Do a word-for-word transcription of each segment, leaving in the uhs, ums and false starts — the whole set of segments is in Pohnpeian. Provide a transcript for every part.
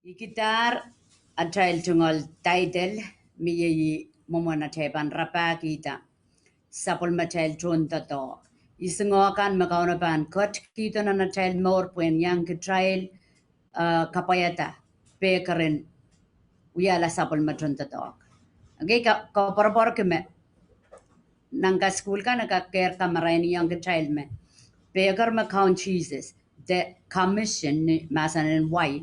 Ikidahr atail tungoal title, mie ih mwomwen atail pahn rapahkihda sapwellimatail tohndoadoahk. Ihs ngoahi kan me Kauno pahn ketkihdo nan atail mour pwehn iang kitail, eh, kapwaiada pekeren wiahla sapwellime tohndoadoahk. Okay, ka, koapworopworki me nan kasukuhl kan e kak keirda marain iang kitail me peker me Kaun Sises, the commission ni mahsen en wai,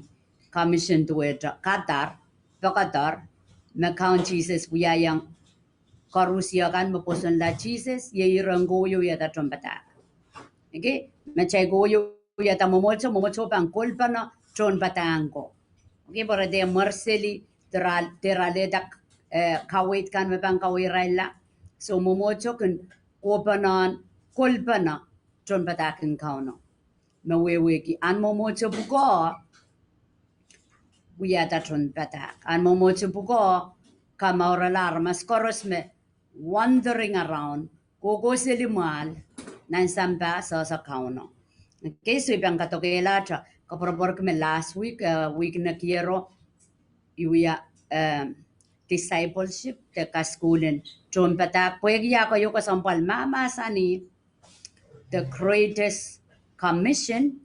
commission duwehte kadar, poakoadoar, me Kaun Sises wiahiong koarusie kan me pwosonla Sises, iei ren kohieng wiahda tohnpadahk. Okay, me kitail kohieng wiahda mwomwohdiso, mwomwohdiso pahn kolpene tohnpadahk ko. Okay, pwe re dehr mwerseli, dehr, dehr alehda, eh, kaweid kan me pahn kaweirailla. So mwomwohdiso kin kohpene, kolpene tohnpadahk en Kauno. Me wehwehki ahn mwomwohdiso pwukoa wiahda tohnpadahk. Ahn mwomwohdiso pwukoa kamourala aramas koaros me wandering around, kohkohseli mwahl nan sampah sehse Kauno. Okay, so I pahn kadokehlahte, koapworopworki me last week, eh, week nekiero, I wia, eh, discipleship de kasukuhl en tohnpadahk, pwehki ah keieu kesempwal mahmahsanih the greatest commission,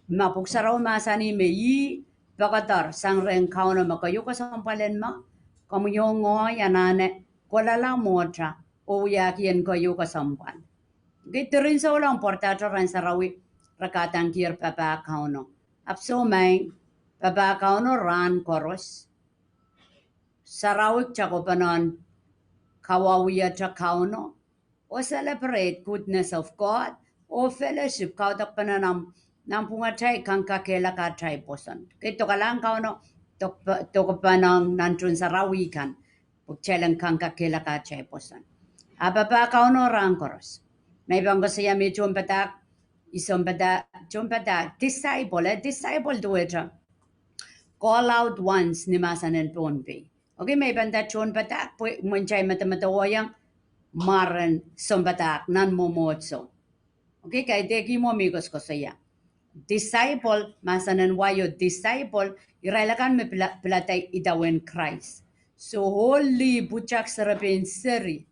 ma Pwuhk Sarawi mahsanih me ih poakoadoar sang rehn Kauno me keieu kesempwal en me komwi oh ngehi anahne kolala mwohta oh wiahki en keieu kesempwal. Okay, diren souleng pwarada tohn rahn sarawi re kahdankier papah Kauno. Ahpw soh, maing, papah Kauno rahn koaros. Sarawi kitail kohpene kawauwiehte Kauno, oh celebrate goodness of God, oh fellowship, kaudokpene nan, nan pwungatail, kangoange kakehlaka atail pwoson. Okay, dokalahng Kauno, dok, dokpene nan tohn sarawi kan, pwe kitail en kangoange kakehlaka atail pwoson. Ah papah Kauno rahn koaros. Ma I pahn koasoia me tohnpadahk, I sounpadahk, tohnpadahk, disciple, eh, disciple duwehte call out ones ni mahsen en Pohnpei. Okay, ma I pahn nda tohnpadahk, pwe mwein kitail medemedewehiong mwaren sounpadahk nan mwomwohdiso. Okay, kaidehk mwo me I koasokoasoia. Disciple, mahsen en waio disciple, irail akan me pila, pilada idawehn Krais. So ohl lih pwutak serepein seri,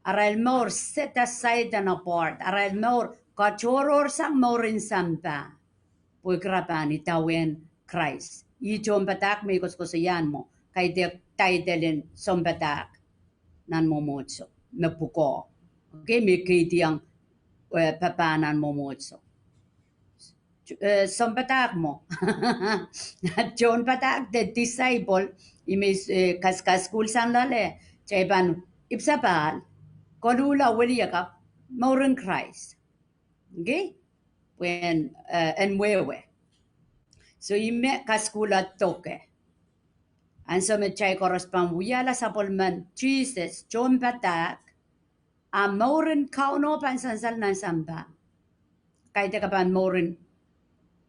arail mour set aside and apart, arail mour katohrohrsang mouren sampah, pwehki re pahn idawehn Krais. Ih tohnpadahk me I koasokoasoia mwo, kaidehk title en sounpadahk nan mwomwohdiso me pwukoa. Okay, me kihdiong, eh, papah nan mwomwohdiso. Eh, sounpadahk mwo. Tohnpadahk de disciple, ih me, eh, kas, kasukuhl sang loale, kitail pahn ipwsapahl, koluhla wiliakapw, mouren Krais. Okay? Pwehn, eh, en wehwe. So ih me kasukuhl doke. Ansou me kitail koaros pahn wiahla sapwellimen Sises tohnpadahk, a mouren Kauno pahn sansal nan sampah. Kaidehk pahn mouren,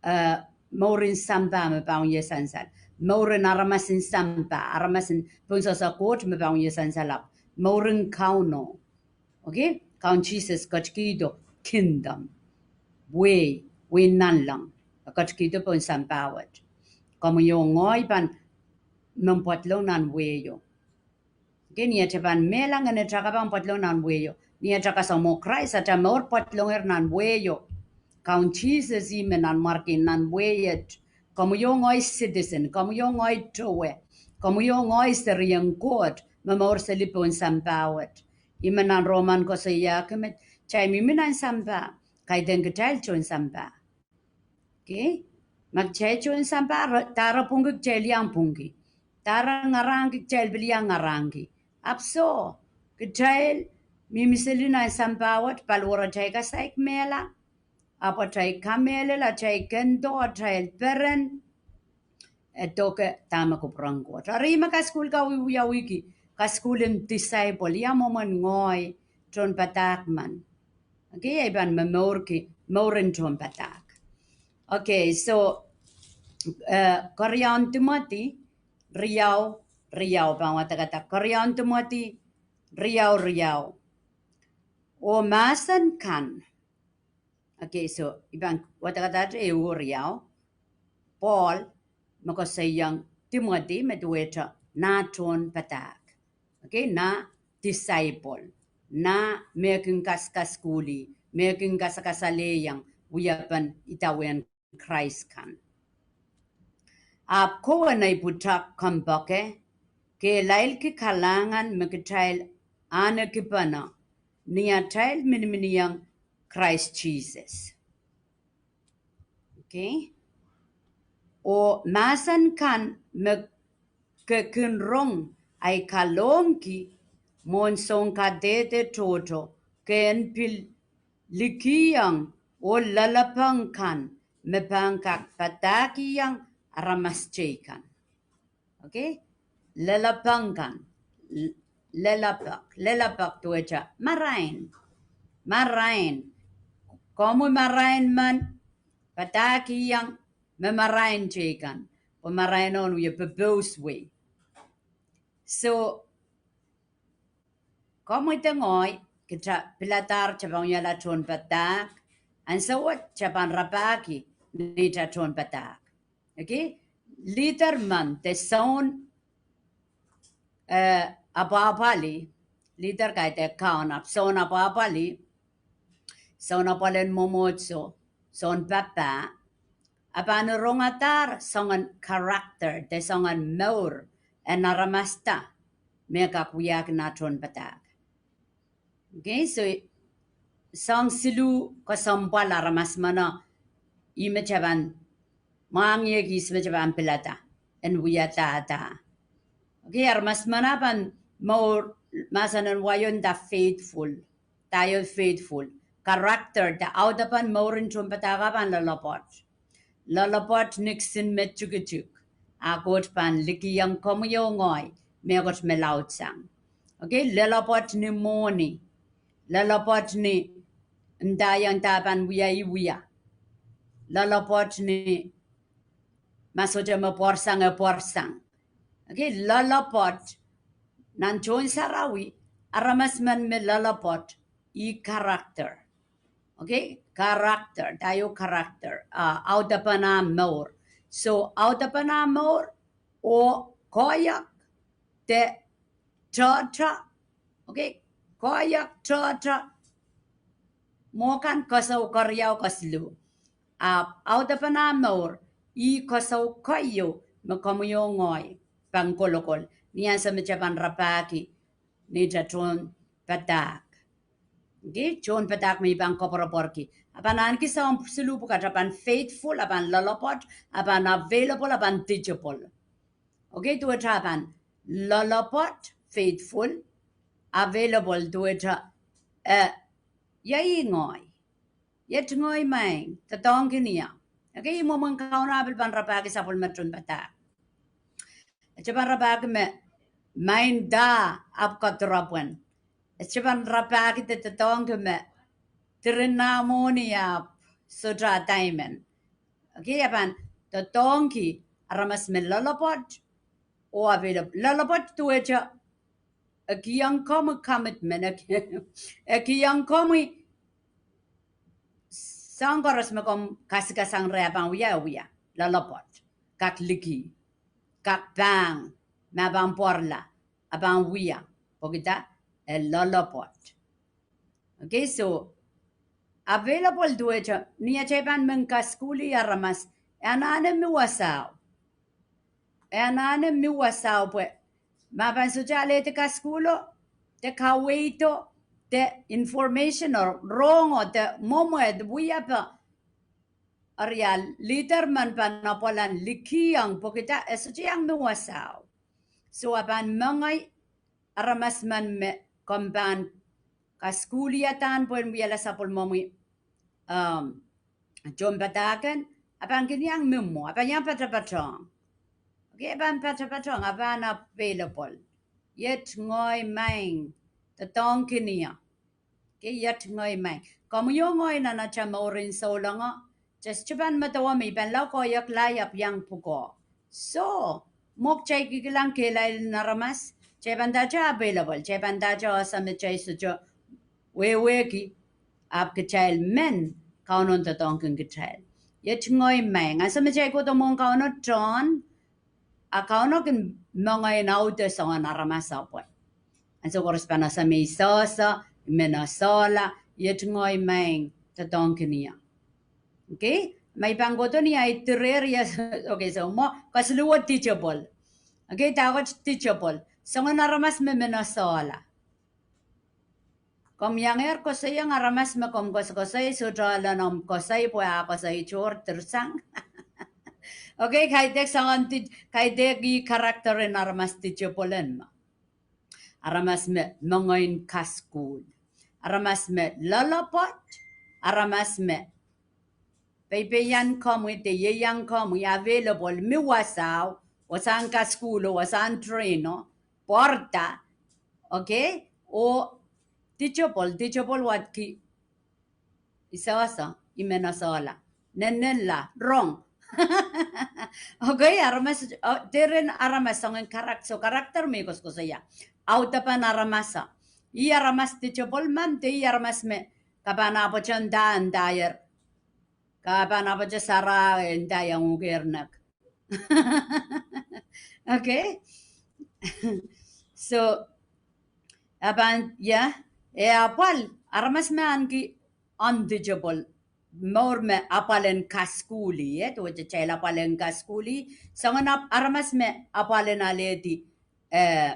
eh, mouren sampah me pahn wie sansal. Mouren aramasin sampah, aramasin pohnsehse Koht me pahn wie sansal ahpw mouren Kauno. Okay? Kaun Sises ketikihdo kingdom, wehi, wehin nanleng. E ketikihdo pohn sampah wet. Komwi oh ngehi pahn men pwadlong nan wehio. Okay, ni atail pahn mehla ngehn atail kak pahn pwadlong nan wehio. Ni atail kasamwo Krais, atail mour pwadlonger nan wehio. Kaun Sises ih me nanmwarki nan wehi et. Komwi oh ngehi citizen, komwi oh ngehi towe, komwi oh ngehi serien Koht me mour seli pohn sampah wet. Ih me nan Roman koasoiahki me kitail mihmi nan sampah, kaidehn kitail tohn sampah. Okay? Ma kitail tohn sampah, re, dahre pwungki kitail iang pwungki. Dahre ngarahngki kitail pil iang ngarahngki. Ahpw soh, kitail mihmi seli nan sampah wet, paliwaratail kasaik mehla, ahpw atail kamehlel, atail kendo, atail peren, e doke dahme kupwuren Koht. Eri me kasukuhl kawiewiawihki, kasukuhl en disciple, ia mwomwen ngehi tohnpadahk men. Okay, ia I pahn momourki, mouren tohnpadahk. Okay, so, eh, Keriaun Timoty, riau, riau, pahn wadekada. Keriaun Timoty, riau, riau. Oh mahsen kan. Okay, so I pahn wadekadahte ehu oh riau. Pohl, me koasoiong Timoty me duwehte nah tohnpadahk. Okay, nah disciple. Nah me kin kaskasukuhlih, me kin kasakasalehiong wiepen idawehn Krais kan. Ahpw kowe nei pwutak kompoake, kehlailki kalahngan me kitail ahnekipene ni atail miniminiong Krais Sises. Okay. Oh mahsen kan me ke kin rong ahi kalohngki mwohn soun kadehde tohto, ke en pil likihong oh lelepeng kan me pahn kak padahkihong aramas teikan. Okay? Lelepeng kan. L-, lelepek. Lelepek duwehte marain. Marain. Komwi marain men, padahkihong me marain teikan. Pwe marain en wie pepous wei. So, komwi de ngehi, kita piladahr kita pahn wiahla tohnpadahk, ansou wet kita pahn rapahki neita tohnpadahk. Okay? Leader men de soun, eh, apwahpwalih, leader kaidehk kaun, ahpw soun apwahpwalih, soun apwal en mwomwohdiso, soun papah, a pahn rongadahr soangen character de soangen mour en aramas da me kak wiahki nah tohnpadahk. Okay, so soang siluh kesempwal aramas meno, ih me kita pahn mwahngih, ih me kita pahn pilada en wiahda. Okay, aramas meno pahn mour, mahsen en wai o nda faithful. Dah faithful? Character, de audepen mour en tohnpadahk pahn loalopwoat. Loalopwoat ni kisin me tikitik. A Koht pahn likihong komwi oh ngehi mehkot me laudsang. Okay, loalopwoat ni mwohni. Loalopwoat ni nda iang da pahn wia I wia. Loalopwoat ni ma sohte me pwarsang e pwarsang. Okay, loalopwoat. Nan tohn sarawi, aramas men me loalopwoat, ih character. Okay, character, dah character, ah, audepen ah mour. So, audepen ah mour, oh koahiek de tohto, okay, koahiek, tohto, mwo kan, kesou, keriau, kesiluh. Ahpw audepen ah mour, ih kesou keieu me komwi oh ngehi pahn kolokol ni ansou me kita pahn rapahki neita tohnpadahk. Okay, tohnpadahk me I pahn koapworopworki. A pahn ahneki soahng siluh pwukat: a pahn faithful, a pahn loalopwoat, a pahn available, a pahn teachable. Okay, duwehte a pahn loalopwoat, faithful, available, duwehte, eh, iei ngehi. Iet ngehi maing, doadoahngkin ie. Okay, ih mwomwen Kauno ah pil pahn rapahki sapwellime tohnpadahk. E sohte pahn rapahki me maing da ahpw kadirapwen. E sohte pahn rapahki de doadoahngki me diren nah mwohni ahpw sohte diamond. Okay, a pahn doadoahngki aramas me loalopwoat, oh available. Loalopwoat duwehte e kihong komwi commitment, e ki-, e kihong komwi soahng koaros me komw kasikasang reh, a pahn wia, e wia. Loalopwoat. Kak liki, kak pahn, ma pahn pwarala, a pahn wia. Pwehki dah? E loalopwoat. Okay, so available duwehte ni atail pahn men kasukuhlih aramas, e anahne mi wasao. E anahne mi wasao pwe ma pahn sohte alehdi kasukuhlo, de kaweido, de information o rohngo, de mwomwehd wiepe, eri a leader men pahn apwal en likihong, pwehki dah? E sohte iang mi wasao. So a pahn mengei aramas men me komw pahn kasukuhlih, a dah, pwehn wiahla sapwellimomwi, um, tohnpadahk en, a pahn kin iang mi mwo, a pahn iang patapatohng. Okay, a pahn patapatohng, a pahn available. Iet ngehi maing, doadoahngkin ie. Okay, iet ngehi maing. Komwi oh ngehi nan atail mouren souleng, kita sohte pahn medewe me I pahn lao koahiek lahi ahpw iang pwukoa. So, mwo kitail kihkilang kehlail en aramas, kitail pahn ndahte available, kitail pahn ndahte ese me kitail sohte wehwehki, ahpw kitail men, Kauno doadoahngkin kitail. Iet ngehi maing. Ansou me kitail kohdo mwohn Kauno, tohn A Kauno kin moangehn aude soangen aramas apwal. Ansou koaros pahn ese me I sehse, I men esehla, iet ngehi maing doadoahngkin ie. Okay? Ma I pahn kohdo ni ahi direhr ie, okay, so mwo, kesiluhwo teachable. Okay, dahkot teachable. Soangen aramas me men esehla. Komw iangehr koasoiong aramas me komw koasokoasoi, sohte elen omw koasoi pwe a koasoi tohr dirsang. Okay, kaidehk soangen teach-, kaidehk ih character en aramas teachable en mwo. Aramas me moangehn kasukuhl. Aramas me loalopwoat. Aramas me peipeian komwi de ieiang komwi available, mih wasao, wasahn kasukuhlo, wasahn traino, pwarada, okay, oh teachable, teachable wadki, I sehse, I men esehla, nennenla, rong. Okay, aramas, uh, diren aramas soangen character, so character me I koasokoasoia. Audepen aramas. Ih aramas teachable mwo, de ih aramas me ke pahn apwtehn ndaier, ke pahn apwtehn sarawi ndaier, nguhkehr nek. Okay? So, a pahn, yeah, e apwal, aramas me ahneki unteachable, mour me apwal en kasukuhli, eh, duwehte kitail apwal en kasukuhli, soangen ap-, aramas me apwal en alehdi, eh,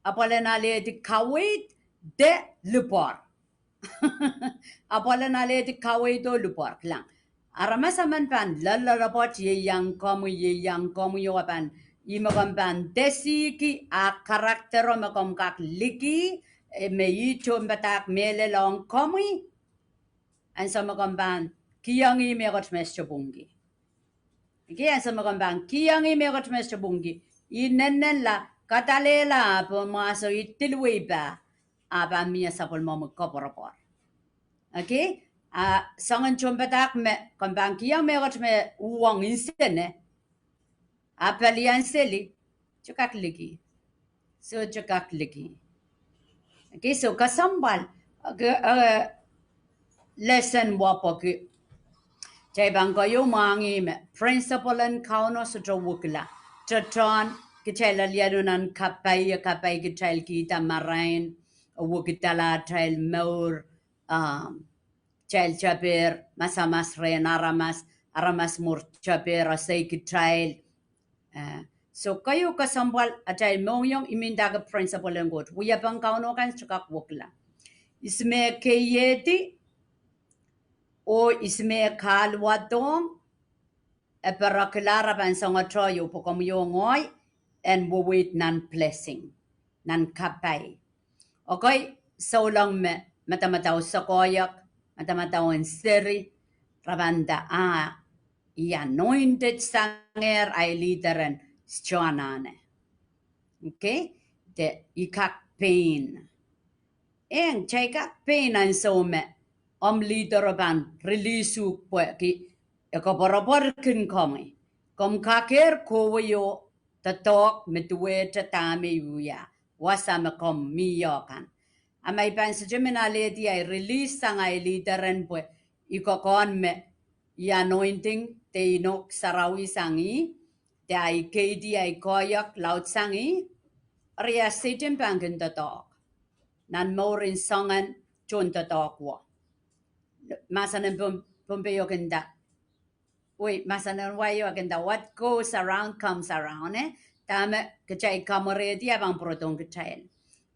apwal en alehdi kaweid de lipwoar. Apwal en alehdi kaweid oh lipwoar, kilang. Aramas emen pahn loalopwoat, ieiang komwi, ieiang komwi, oh pahn, ih me komw pahn desiki, a charactero me komw kak liki, eh, me ih tohnpadahk mehlel ong komwi, ansou me komw pahn kihong ih mehkot me sohte pwungki. Okay, ansou me komw pahn kihong ih mehkot me sohte pwungki, ih nennenla, kadalehla, pwe mwahso ih diliwei pah, a pahn mie sapwellimomwi koapworopwor. Okay? A soangen tohnpadahk me komw pahn kihong mehkot me uhwong nsene, a pelian seli, sohte kak liki. Sohte kak liki. Okay, so kesempwal, okay, eh, lesson wapwoki. Kitail pahn keieu mwahngih me principle en Kauno sohte wekila. Tohtohn kitail alialu nan kapai, kapai kitail kihda marain, wekidala atail mour, um, kitail teper, masamas rehn aramas, aramas mwuhr teper, esei kitail. Eh, so keieu kesempwal atail mohngiong I men ndahki principle en Koht. Wiepen Kauno kan sohte kak wekila. Ihs me keiehdi, oh ihs me kahluwadohng, e perekila re pahn songete ieu pwe komwi oh ngehi en weweid nan blessing, nan kapai. Okay, souleng me madamadau sokoahiek, madamadau en seri, re pahn nda, ah, I anointed sangehr ahi leader en soangen anahne. Okay, de I kak pein. Eng, kitail kak pein ansou me omw leadero pahn release uhk pwehki e koapworopworki komwi. Komw kakehr kohwei oh doadoahk me duwehte dahme I wia, wasa me komw mih ie kan. A ma I pahn sohte men alehdi ahi release sang ahi leader en pwe I kokohn me I anointing de I nohk sarawi sang ih, de ahi keidi ahi koahiek laudsang ih, eri a Sehdan pahn kin doadoahk nan mour en soangen tohndoadoahk wo. Mahsen en Pom-, Pohnpei o kin nda, wei, mahsen en wai o kin nda, what goes around comes around, eh? Dahme kitail kamwerehdi e pahn pwurodohng kitail.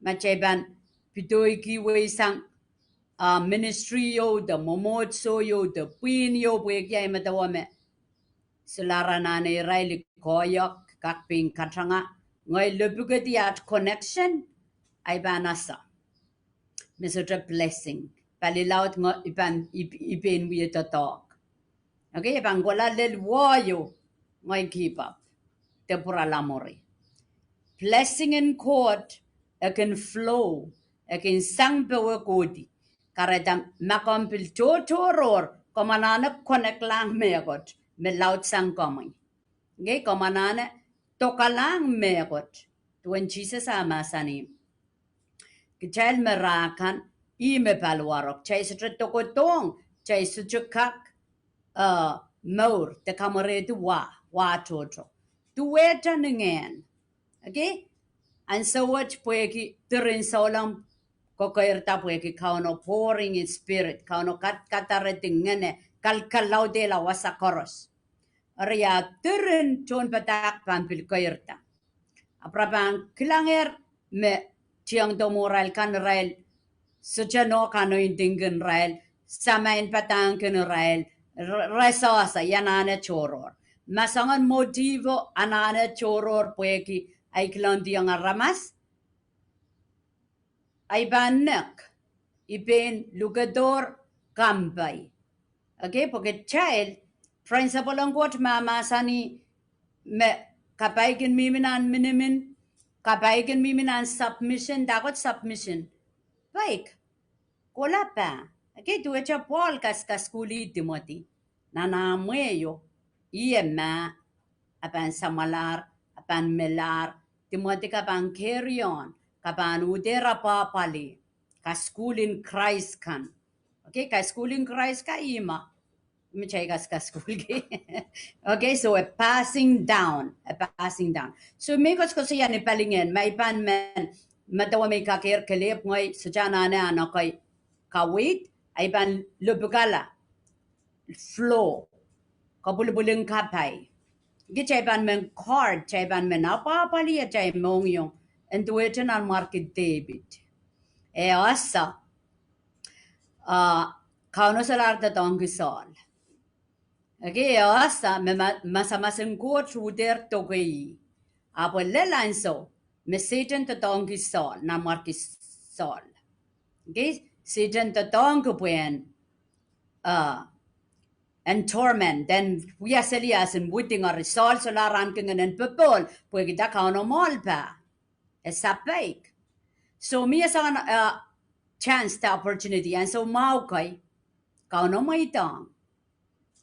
Ma kitail pahn pedoiki wei sang, ah, ministry ieu de mwomwohdiso ieu de pwihn ieu pwehki ahi medewe me solahr anahne irail koahiek kak pein katanga, ngehi lepwukedi at connection, ahi pahn ese me sohte blessing. Palilaud nge-, I pahn, I, I pein wie doadoahk. Okay, e pahn kohla lel wai o, ngehi keep up de pwurala mwuri. Blessing en Koht e kin flow, e kin sang powe kohdi. Kahrehda ma komw pil tohtohrohr, komw anahne connectlahng mehkot me laudsang komwi. Okay, komw anahne dokalahng mehkot. Duwen Sises a mahsanih, kitail me rah kan, ih me paliwaro. Kitail sohte dokodohng, kitail sohte kak, eh, mour de kamwerehdi wa, wa tohto. duwehte ni ngehn. Okay? Ansou wet pwehki diren souleng kokoirda pwehki Kauno pouring in spirit, Kauno kadkadaredi ngehne, kalkalaudehla wasa koaros. Eri a diren tohnpadahk pahn pil koirda. Ahpw re pahn kilangehr me tiengdo mwohrail kan irail, sohte nohk anointing kin irail, samain padahk kin irail, re, re sehse, I anahne tohrohr. Ma soangen motivo anahne tohrohr pwehki ei kilangdiong aramas, ei pahn nek, I pein lukedohr kampei. Okay, pwe kitail, principle en Koht mahmahsanih me kapai kin mihmi nan minimin, kapai kin mihmi nan submission, dahkot submission. Paik, kohla pah. Okay, duwehte Pohl kas, kaskuhlih Timoty. Nan ah mwehi o, ih e mah, e pahn samwalahr, e pahn melahr, Timoty ke pahn carry on, ke pahn uhdehr apwahpwalih, kaskuhl en Krais kan. Okay, kaskuhl en Krais kan ih me, me kitail kas, kaskuhlki. Okay, so a passing down, a passing down. So me koasoakoasoia ni palingehn, ma I pahn men, medewe me I kakehr kelehpw ngehi, sohte anahne ahn ekei kaweid, I pahn lopwukala flow, kapwilipwilin kapai. Kitail pahn men guard, kitail pahn men apwahpwalih atail mohngiong, en duwehte Nanmwarki Depit. E ese, ah, Kauno solahr doadoahngki Sohl. Okay, e ese me ma, masamas en Koht uhdehr doke ih. Ahpw e lel ansou me Sehdan doadoahngki Sohl, Nanmwarki Sohl. Okay, Sehdan doadoahngki pwehn, uh, en torment, en wia seli as in widing, eri Sohl solahr ahneki ngehn en popohl, pwehki dah? Kauno mwoahl pah. E sapeik. So mie soangen, uh, chance de opportunity, ansou mwahu kei, Kauno mweidohng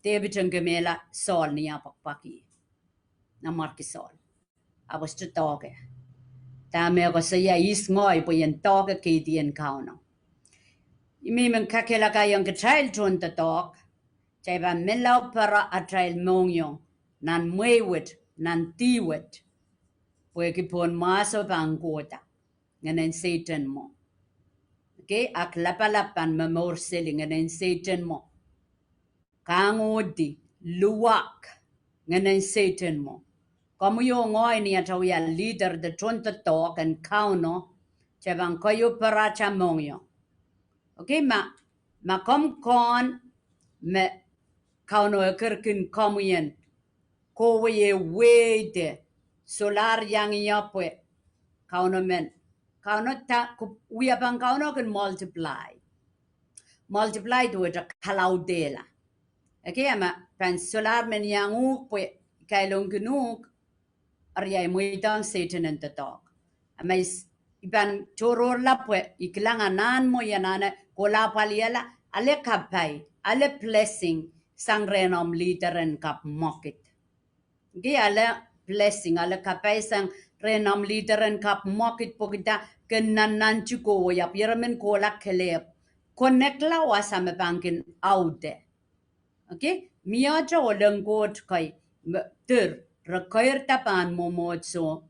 Depit en kemehla Sohl ni ah pwakpwaki, Nanmwarki Sohl. Ahpw e sohte doahke. Dahme e koasoia, ihs ngehi pwe I en doahke keidien Kauno? I mihmi men kakehlakaiong kitail tohndoadoahk, kitail pahn menlau pere atail mohngiong nan mwehi wet, nan dih wet, pwehki pohn mwahso pahn kohda, ngehnen Sehdan mwo. Okay, aklapalap pahn momour seli, ngehnen Sehdan mwo. Kahngohdi, luwak, ngehnen Sehdan mwo. Komwi oh ngehi ni atail wia leader de tohndoadoahk en Kauno, kitail pahn keieu pere atail mohngiong. Okay, ma, ma komw kohn me Kauno eker kin komwi en kohwei eh wehi de solahr iang ie pwe Kauno men, Kauno da, wiepen Kauno kin multiply. Multiply duwehte kalaudehla. Okay, a ma pahn solahr men iang uhk pwe kailongkin uhk, eri I mweidohng Sehdan en doadoahk. A ma I pahn tohrohrla pwe I kilang anahn mwo I anahne kohla apwalihala, ale kapai, ale blessing sang rehn omw leader en kapw mwekid. Okay, ale blessing, ale kapai sang rehn omw leader en kapw mwekid pwehki dah? Ken nannanti kohwei, ahpw ieremen kohla kelehpw, connectla wasa me pahn kin aude. Okay, mie ohte ohl en Koht kei, me, dir, re keirda pahn mwomwohdiso.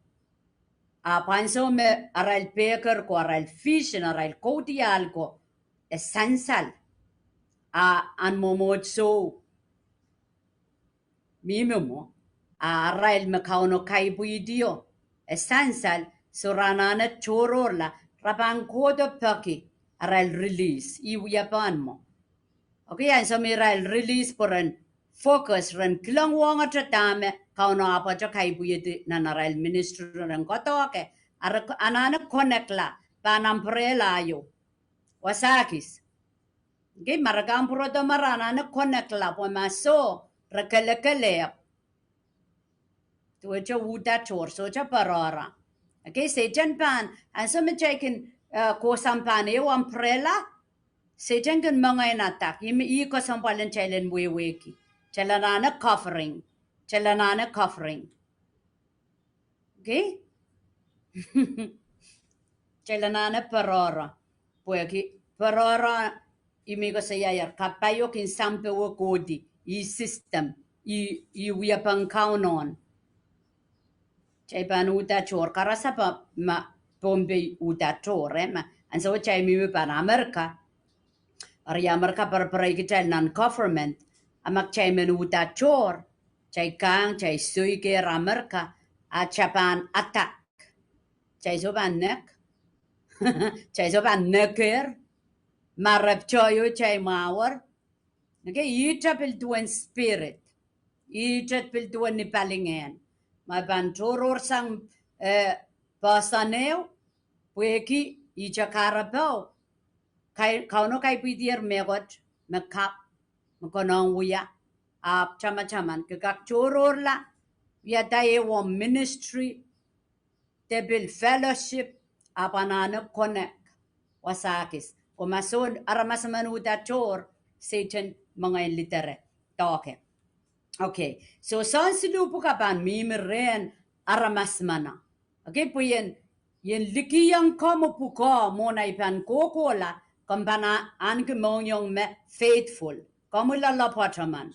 Ahpw ansou me arail pehker ko, arail vision, arail kaudiahl ko, e sansal. A ahn mwomwohdiso mihmi mwo, a arail me Kauno kaipwihdio e sansal, so re anahne tohrohrla, re pahn kohdo peki arail release, ih wiepen mwo. Okay, ansou me irail release pwe ren focus, ren kilang wongete dahme Kauno ahpwete kaipwihdi nan arail ministry ren koadoahke, a re anahne connectla pahn umbrella ieu, wasa kis. Okay, ma re kak pwurodo ma re anahne connectla pwe ma soh, re kelekelehpw. Duwehte uhda tohr, sohte pwarara. Okay, Sehdan pahn, ansou me kitail kin, eh, kohsang pahn ehu umbrella, Sehdan kin mengei nan dak, ih me, ih kesempwal en kitail en wehwehki. Kitail anahne covering. Kitail anahne covering. Okay? Kitail anahne pwarara. Pwehki pwarara, I mih koasoiaier, kapai o kin sampowe kohdi, ih system, ih, ih wiepen Kauno. Kitail pahn uhda tohr, karasepe ma Pohnpei uhda tohr, eh, ma ansou kitail mihmi pahn Amerika. Eri Amerika perepere kitail nan government, a ma kitail men uhda tohr, kitail kang, kitail soikehr Amerika, a kitail pahn attack. Kitail soh pahn nek. Kitail soh pahn nekehr. Ma re pitohio kitail mwahuer. Okay, ihte pil duwen spirit. Ihte pil duwen ni palingehn. Ma pahn tohrohr sang, eh, poahsoan ehu, pwehki ihte kahrepe, kai-, Kauno kaipwidier mehkot me kak, me konehng wia, ahpw tamataman, ke kak tohrohrla, wiahda ehu ministry, de pil fellowship, ahpw anahne connect wasa kis. Ko ma soh aramas emen uhda tohr, Sehdan mengei lidere. Doake. Okay. So soahng siluh pwukat pahn mihmi rehn aramas menet. Okay, pwe ien, ien likih ong komwi pwukoa mwohn ei pahn kohkohla, komw pahn a-, ahneki mohngiong me faithful. Komwi loalopwoat emen.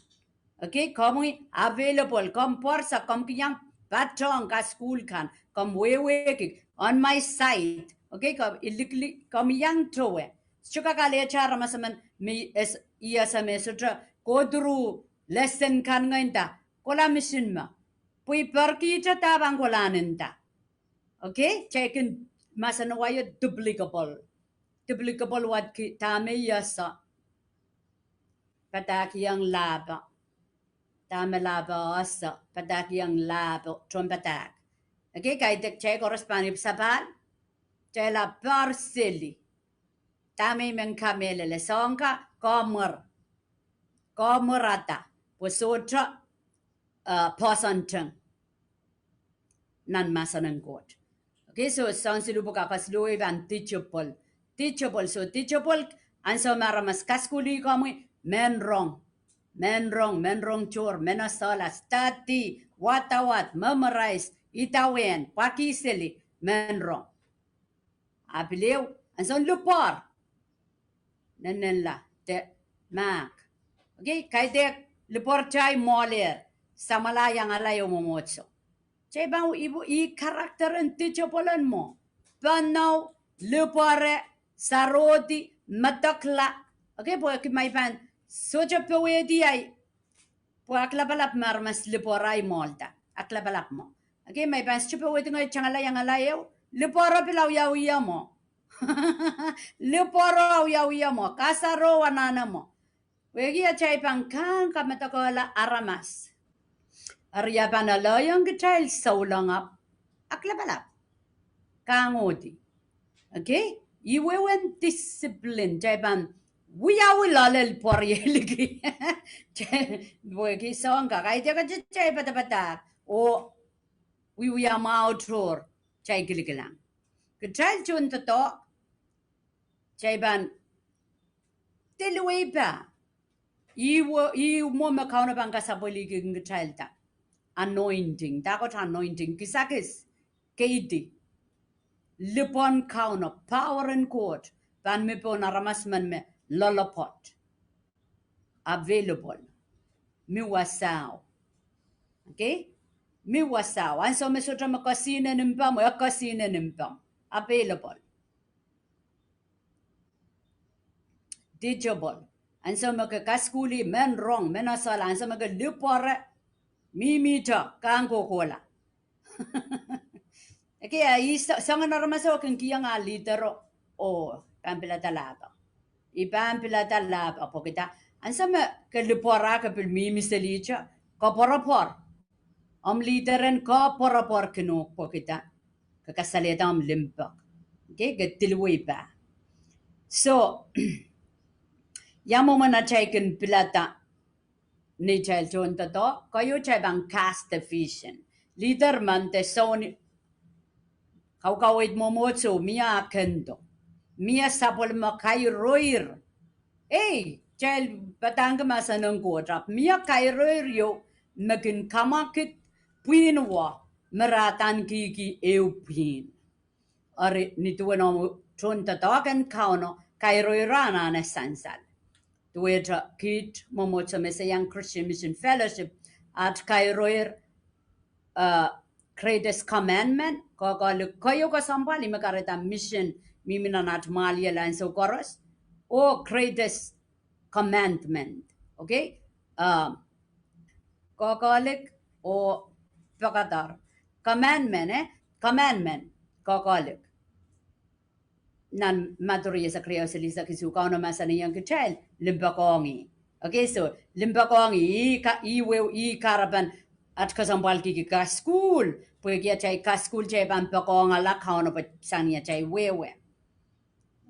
Okay, komwi available, komw pwoarsa, komw kihong patohng kasukuhl kan, komw wehwehki, on my side. Okay, komw iliklik, komw iang towe. Sohte kak alehda aramas emen me es-, I S M S sohte go through lesson kan ngehi nda, kohla misin me. Pwe I perekihte dahme pahn kohla nda. Okay, kitail kin mahsanihong ie duplicable. Duplicable word ki dahme I ese. Padahkihong lahpo. Dahme lahpo ese, padahkihong lahpo, tohnpadahk. Okay, kaidehk kitail koaros pahn ipwsapahl. Kitail a par seli. Dahme I men kamehlele, soahng ka, komw mwer. Komw mwerada. Pwe sohte, eh, poahsoan teng nan mahsen en Koht. Okay, so soahng siluh pwukat, kasukuhl wei pahn teachable. Teachable, so teachable, ansou me aramas kasukuhlih komwi, men rong. Men rong, men rong tohr, men esehla, study, wadawad, memorize, idawehn, pwakih seli, men rong. A pil ehu, ansoun lipwoar. Nennenla, de mahk. Okay, kaidehk lipwoar tai mwohlehr, samwala iangala ehu mwomwohdiso. Kitail pahn ih, ih character en teachable en mwo. Pahn nou, lipwoare, sarodi, medekla. Okay, pwehki ma I pahn sohte powehdi ei, pwe aklapalap me aramas lipwoar ei mwohld, aklapalap mwo. Okay, ma I pahn sohte powehdi ngehi tangala iangala ehu, lipwoare pil awiawih mwo. Lipwoare awiawih mwo, kasaro anahne mwo. Pwehki atail pahn kang kamedekehla aramas. Eri a pahn alehiong kitail souleng ahpw aklapalap. Kang uhdi. Okay? Ih wehwehn discipline, kitail pahn wiawi loale lipwoar iei liki. Pwehki soahng ka, kaidehk kitail padapadahk, oh wiewia mwahu tohr, kitail kilikilang. Kitail tohndoadoahk, kitail pahn diliwei pah. Ih mwo, ih mwo me Kauno pahn kasapwelihki kitailda. Anointing, dahkot anointing, kisakis, keidi. Lipwoaren Kauno, power en Koht, pahn mi pohn aramas men me loalopwoat. Available. Mi wasao. Okay? Mi wasao. Ansou me sohte me kesihnen mpomw, e kesihnen mpomw. Available. Teachable. Ansou me ke kasukuhlih, men rong, men esehla, ansou me ke lipwoare, mihmihte, kang kohkohla. Okay, a ih so-, soangen aramas o kin kihong ah leader o, oh, pahn pilada lahpo. I pahn pilada lahpo, pwehki da, ansou me ke lipwoare ke pil mihmi selihte, koapworopwor. Omw leader en koapworopwor kin uhk pwehki da, ke kasalehda omw limpoak. Okay, ke diliwei pah. So, ia mwomwen atail kin pilada neitail tohndoadoahk, keieu kitail pahn cast the vision. Leader men de soun kaukaweid mwomwohdiso, mie ah kendo. Mie sapwellime kairoir. Ei, kitail padahngki mahsen en Koht, ahpw mie kairoir ieu me kin kamwakid pwihn wo, me re adaneki ehu pwihn. Eri ni duwen omw tohndoadoahk en Kauno, kairoir anahne sansal. Duwehte kiht mwomwohdiso me se iang Christian Mission Fellowship, at kairoir, eh, greatest commandment, koakoahlik keieu kesempwal, ih me kahrehda mission mihmi nan at mwahliel ansou koaros, oh greatest commandment. Okay? Uh, koakoahlik oh pekeder. Commandment, eh? Commandment, koakoahlik. Nan Madiu riesek riau, silihsek isuh, Kauno mahsanihong kitail limpoakohng ih. Okay, so limpoakohng ih, ih ka, ih wehwe, ih kahrepen at kesempwalkihki kasukuhl, pwehki atail kasukuhl kitail pahn poakohngala Kauno pwe sang ni atail wehwe.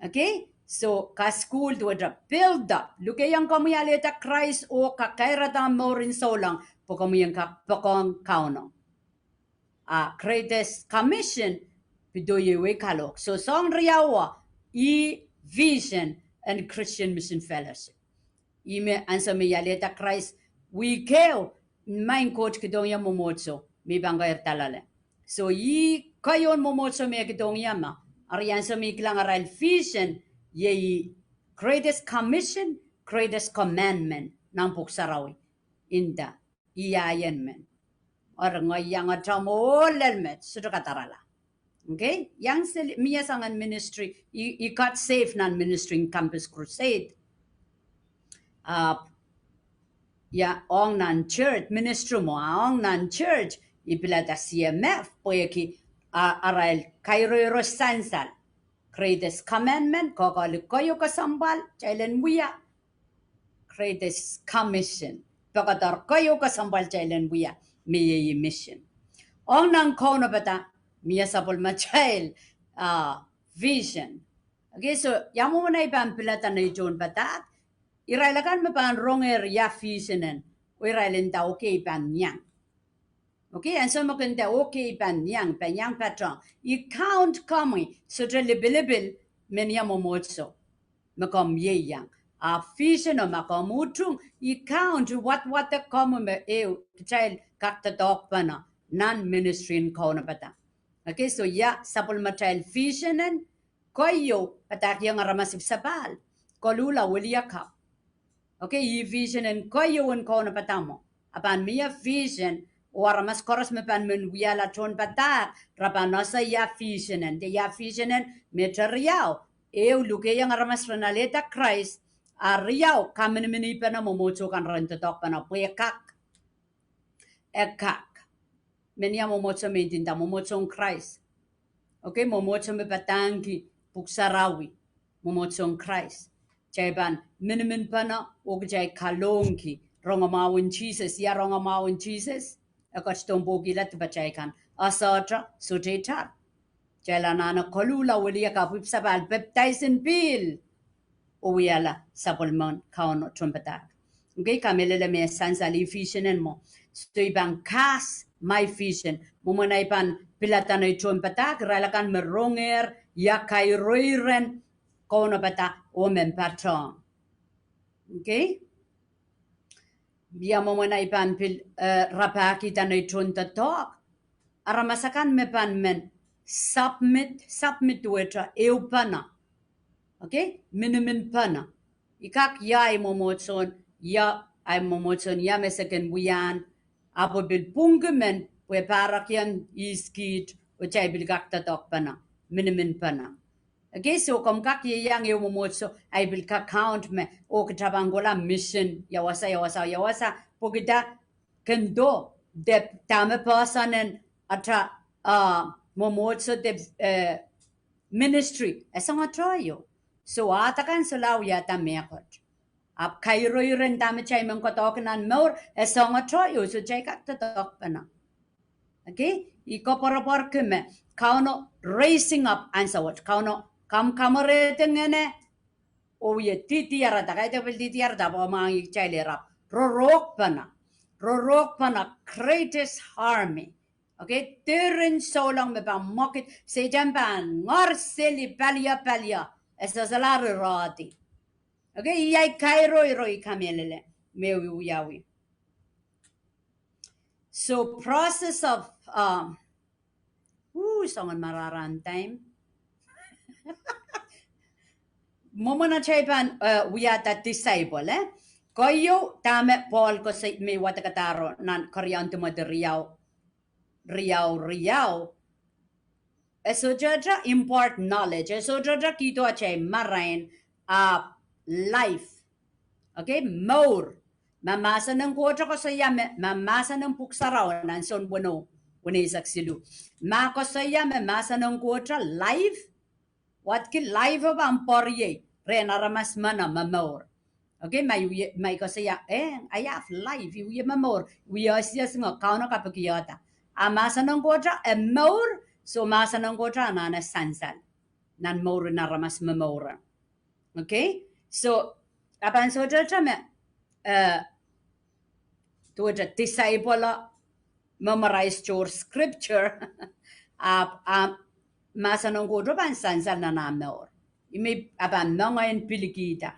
Okay, so kasukuhl duwehte build up. Lukehiong komwi alehda Krais oh kakairada mourin souleng pwe komwi en kak poakohng Kauno. A greatest commission pil iei wei kalohk. So soahng riau, ih vision en Christian Mission Fellowship. Ih me ansou me I alehda Krais wihk ehu, maing Koht kihdohng ie mwomwohdiso me I pahn keirda loale. So ih keieun mwomwohdiso me kihdohng ie ma, eri ansou me I kilang arail vision, iei greatest commission, greatest commandment nan Pwuhk Sarawi. Nda, ih ahi en men. Eri ngehi iang atail mwohn lel met, sohte kadarala. Okay? Iang seli, mie soangen ministry, I, I got saved nan ministry en Campus Crusade. Ahpw, ia, ong nan church, ministry mwo, ong nan church, I pilada C M F, pwehki, a, arail kairoiro sansal. Greatest commandment, koakoahlik keieu kesempwal kitail en wia. Greatest commission, pekeder keieu kesempwal kitail en wia, me iei mission. Ong nan kaunopada, mie sapwellimatail, ah, vision. Okay, so ia mwomwen ei pahn pilada nei tohnpadahk, irail akan me pahn rongehr ia vision en, oh irail nda okay I pahn iang. Okay, ansou me ke nda okay I pahn iang, pahn iang patohng, I count komwi, sohte lipilipil, men ia mwomwohdiso me komw ieiang. A vision o ma komw utung, I count, I wadwadek komwi me ehu kitail kak doadoahkpene nan ministry en kaunopada. Okay, so ia sapwellimatail vision en, keieu, padahkihong aramas ipwsapahl, koluhla wiliakapw. Okay, ih vision en keieu en kaunopada mwo. A pahn mie vision, oh aramas koaros me pahn men wiahla tohnpadahk, re pahn ese ia vision en, de ia vision en, me riau, ehu lukehiong aramas ren alehda Krais, a riau kaminiminipene mwomwohdiso kan ren doadoahkpene pwe e kak. E kak. Men ia mwomwohdiso me I ndinda mwomwohdiso en Krais. Okay, mwomwohdiso me padahngki Pwuhk Sarawi, mwomwohdiso en Krais. Kitail pahn miniminpene oh kitail kalohngki rongamwahu en Sises, ia rongamwahu en Sises, e ketidohn pwukihla dipatail kan, a sohte, sohte itar. Kitail anahne koluhla wiliakapw, ipwsapahl, pepdaisin pihl, oh wiahla sapwellimen Kauno tohnpadahk. Okay, kamehlele me sansal ih vision en mwo. So I pahn cast my vision. Mwomwen ei pahn pilada nei tohnpadahk, irail akan me rongehr ia kairoiren kaunopada oh men patohng. Okay? Ia mwomwen ei pahn pil, eh, rapahkihda nei tohndoadoahk, aramas akan me pahn men submit, submit duwehte ehupene. Okay? Miniminpene. I kak ia ei mwomwohdiso, ia ei mwomwohdiso, ia me se kin wiahn, ahpw pil pwungki men, pwe pahrekiong ihs kiht, oh kitail pil kak doadoahkpene, miniminpene. Okay, so komw kak ieiang ehu mwomwohdiso, I pil kak count me, oh kitail pahn kohla mission, ia wasa, ia wasa, ia wasa, pwehki dah, kendo, de dahme person en, atail, ah, mwomwohdiso de, eh, ministry, e sangete ieu. So, ahd akan solahr wiahda mehkot. Ahpw kairoiren dahme kitail men doadoahk nan mour, e sangete ieu, so kitail kak doadoahkpene. Okay? I koapworopworki me, Kauno raising up ansou wet, Kauno kamwakamwerehdi ngehne, oh wie didiarada, kaidehn pil didiarada, pwe mwahngih kitail ire ahpw, rorohkpene, rorohkpene, greatest army. Okay, diren souleng me pahn mwekid, Sehdan pahn ngar seli paliapalio, e solahr irehdi. Okay, iei kairoiro I kamehlele, me I wiawi. So process of, um, uh, soangen marahn time. Mwomwen atail pahn, eh, wiahda disciple, eh? Keieu, dahme Pohl koasoi me wadekadahr nan keriaun Timoty riau. riau riau. E sohte impart knowledge, e sohte kihdo atail marain, ahpw life. Okay, mour. Ma mahsen en Koht koasoia me, ma mahsen en Pwuhk Sarawi nan Sohn weneu, weneisek siluh, ma koasoia me mahsen en Koht life, wadki life pahn pwuriei rehn aramas meno momour. Okay, ma i wie, ma i koasoia, eh, I have life, i wie momour, i wie osios, ngo Kauno kapikihda. A mahsen en Koht e mour, so mahsen en Koht anahne sansal nan mouren aramas momour. Okay, so, a pahn sohte me, eh, duwehte disciple o memorize tohr scripture, ahpw, ah, mahsen en Koht pahn sansal nan ah mour. Ih me a pahn moange en pilikihda.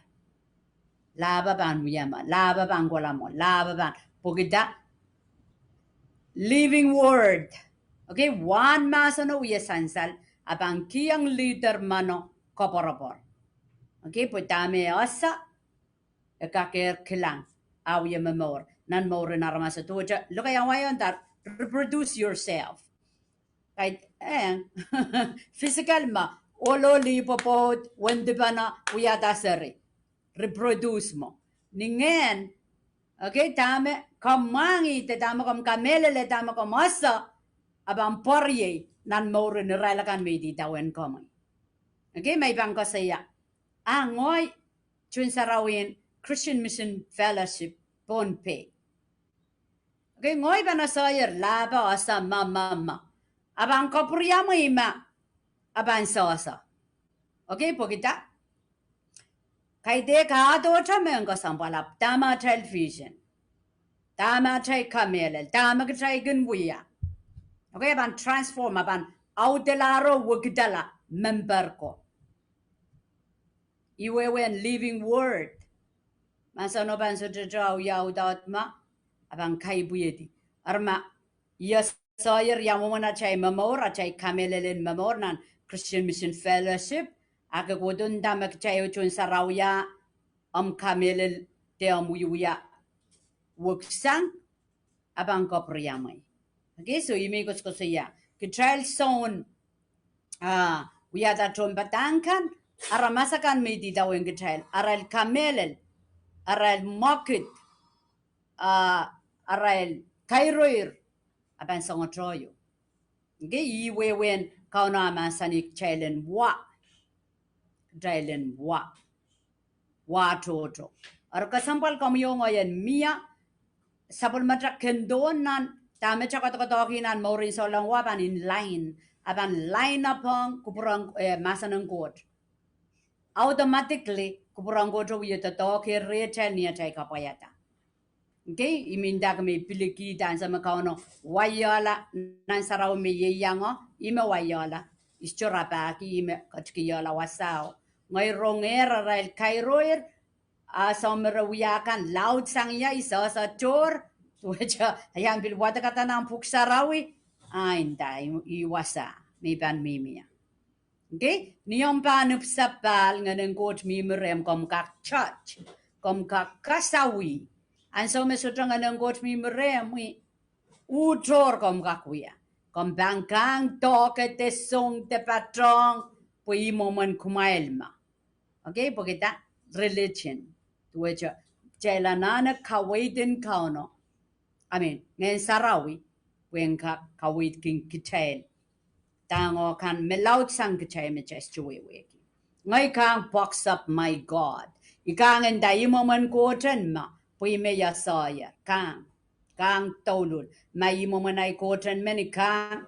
Lahpo pahn wia mwo, lahpo pahn kohla mwo, lahpo pahn pwukida. Living word. Okay, wahn mahseno wie sansal, a pahn kihong leader meno koapworopwor. Okay, pwe dahme e ese, e kakehr kilang, a wie momour nan mouren aramas. Duwehte lokaiahn wai o nda, reproduce yourself. Kaidehk, eh, physical me, ohl, lih, pwopwoud, wendipene, wiahda seri. Reproduce mwo. Ni ngehn, okay, dahme komw mwahngih de dahme komw kamehlele, dahme komw ese, a pahn pwuriei nan mouren irail akan me idawehn komwi. Okay, ma i pahn koasoia, a ngehi tohn sarawien Christian Mission Fellowship Pohnpei. Okay, ngehi pahn eseier lahpo, ese, ma, ma, ma, a pahn kapwuriamwei ma a pahn sehse. Okay, pwukida, kaidehk kahdohte mehn kesempwal, ahpw dahme atail vision, dahme atail kamehlel, dahme kitail kin wia. Okay, a pahn transform, a pahn audelahr oh wekidala member ko. Ih wehwehn living word. Mahseno pahn sohte wia audaud ma a pahn kaipwihdi. Eri ma I eseier ia mwomwen atail momour, atail kamehlelen momour nan Christian Mission Fellowship, a ke kohdo nda me kitail tohn sarawia, omw kamehlel de omw wiewia weksang, a pahn kapwuriamwei. Okay, so ih me I koasokoasoia, kitail soun, ah, wiahda tohnpadahk kan, aramas akan me idawehn kitail, arail kamehlel, arail mwekid, ah, arail kairoir, a pahn songotoi. Okay, ih wehwehn Kauno mahsanih kitail en wa, kitail en wa, wa tohto. Eri kesempwal komwi oh ngehi en mie, sapwellimatail kendohn nan dahme kitail koadoadoahngki nan mouren souleng wa pahn in line, a pahn line up ong kupwuren, eh, mahsen en Koht. Automatically, kupwuren Koht wie doadoahngki rehtail ni atail kapwaiada. Okay, ih me I ndahki me I pilikihda ansou me Kauno waiala nan sarawi me ieiang o, ih me waiala, I sohte rapahki, ih me ketikihla wasao. Ngehi rongehr arail kairoir, a soh me re wia kan laudsang ia, I sehse tohr, duwehte I ahn pil wadekada nan Pwuhk Sarawi, a nda, ih wasa me I pahn mihmi ie. Okay, ni omw pahn ipwsapahl, Ngehn en Koht mihmi rehmw, komw kak touch, komw kak kasawih. Ansou me sohte Ngehn en Koht mihmi rehmwi, uhtohr komw kak wia. Komw pahn kang doahke de song de patohng, pwe ih mwomwen kumwail ma. Okay, pwehki dah, religion. Duwehte kitail anahne kaweid en Kauno, I mean, Ngehn Sarawi, pwe en kak kaweidki kitail dahng kan me laudsang kitail me kitail sohte wehwehki. Ngehi kang box up my God. I kang nda ih mwomwen Koht en ma, pwe I me ia seier, kang, kang douluhl. Ma ih mwomwen ahi Koht en men, I kang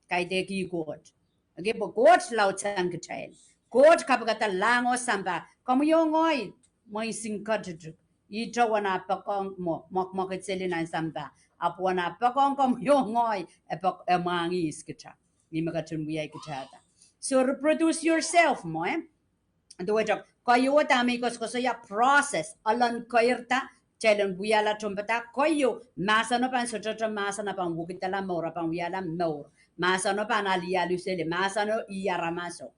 kaidehk ih Koht. Okay, pwe Koht laudsang kitail. Koht kapikada lahng oh sampah. Komwi oh ngehi, mwein sin ketitik, ihte wen ah poakohng mwo, mwekmwekid seli nan sampah. Ahpw wen ah poakohng komwi oh ngehi, e poak, e mwahngih ihs kita. Ih me ketin wiahkitahda. So reproduce yourself mwo, eh? Duwehte, koasoia dahme I koasokoasoia process, elen keirda, kitail en wiahla tohnpadahk, koasoia, mahseno pahn sohte mahsen, a pahn wekidala mour, a pahn wiahla mour. Mahseno pahn alialu seli, mahseno ih aramaso.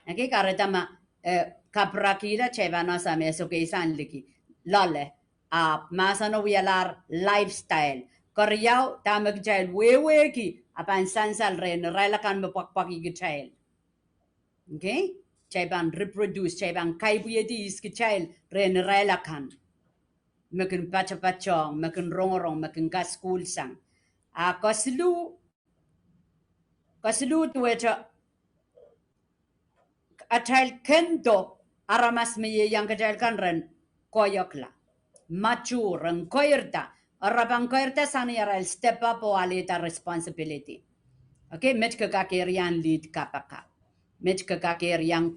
Okay, kahrehda ma, eh, kapwurekihla kitail pahn ese me e sohte keisang liki loale. Ahpw mahseno wialahr lifestyle, Keriau, dahme kitail wehwehki a pahn sansal rehn irail akan me pwakpwakih kitail. Okay? Kitail pahn reproduce, kitail pahn kaipwihedi ihs kitail rehn irail akan me kin patapatohng, me kin rongorong, me kin kasukuhlsang. A kesiluh, kesiluh duwehte atail kendo aramas me ieiang kitail kan ren koiekla, mature, ren keirda. Eri re pahn keirda sang ni arail step up oh alehda responsibility. Okay, met ke kak eri iang lead kapakap. Met ke kak eri iang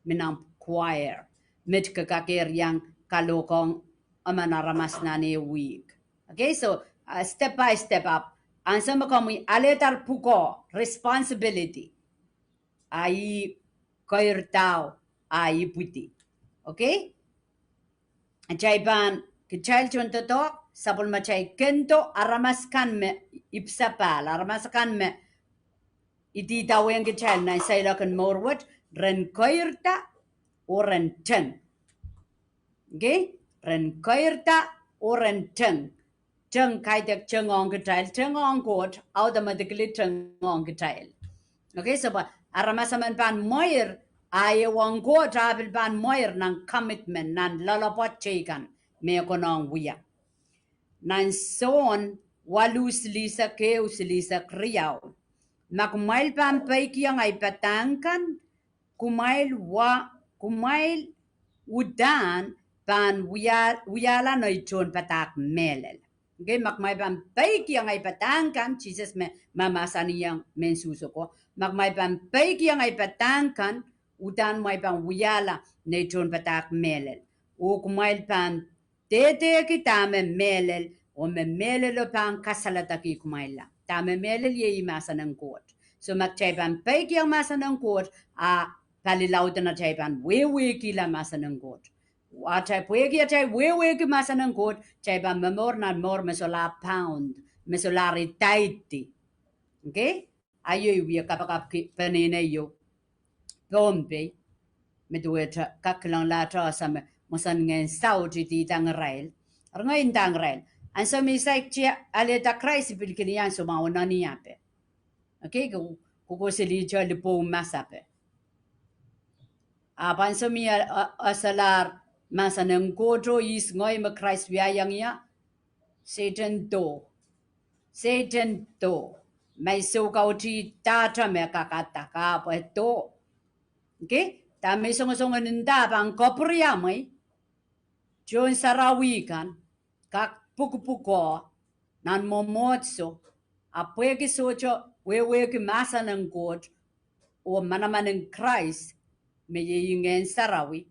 mi nan choir. Met ke kak eri iang kalokohng emen aramas nan eh wihk. Okay, so, uh, step by step up. Ansou me komwi alehda pwukoa responsibility, a ih keirdao, a ipwidi. Okay? Kitail pahn, kitail tohn doadoahk, sapwellimatail kendo aramas kan me ipwsapahl, aramas akan me idawehn kitail nan seiloak en mour wet, ren keirda oh ren teng. Okay? Ren keirda oh ren teng. Teng, kaidehk teng ong kitail, teng ong Koht, automatically teng ong kitail. Okay, so pwe aramas emen pahn mweir, a iei ong Koht, a pil pahn mweir nan commitment, nan loalopwoat teikan me konehng wia. Nan Sohn waluh silihsek ehu, silihsek riau: Ma kumwail pahn peikiong ei padahk kan, kumwail wa, kumwail uhdahn pahn wia, wiahla nei tohnpadahk mehlel. Okay, ma kumwail pahn peikiong ei padahk kan, Sises me mahmahsanihong mehn Suhs oko, ma kumwail pahn peikiong ei padahk kan, uhdahn kumwail pahn wiahla nei tohnpadahk mehlel. Oh kumwail pahn dehdehki dahme mehlel, oh me mehlelo pahn kasaledekih kumwailla. Dahme mehlel iei mahsen en Koht. So ma kitail pahn peikiong mahsen en Koht, a palilaud en atail pahn wehwehkihla mahsen en Koht. Atail, pwehki atail wehwehki mahsen en Koht, kitail pahn momour nan mour me solahr abound, me solahr idaidi. Okay? Aio I wie kapakapki peneinei ieu Pohnpei, me duwehte kak kilenglahte ese me mwomwen ngehn saut ididahng irail. Eri ngehi ndahng irail, ansou me I saikinte alehda Krais, I pil kin iang soumwahu nan ih ape. Okay, ke, ke kohkohseli te lipou masape. Ahpw ansou me I a, a, eselahr mahsen en Koht oh ihs ngehi me Krais wiahiong ie, Sehdan doh. Sehdan doh. Ma I soukautihda dahte me kakadek, ahpw e doh. Okay? Dahme I songosong en nda, pahn kapwuriamwei tohn sarawi kan, kak pwukpwukoa nan mwomwohdiso, ahpw pwehki sohte wehwehki mahsen en Koht oh manaman en Krais, me iei ngehn sarawi.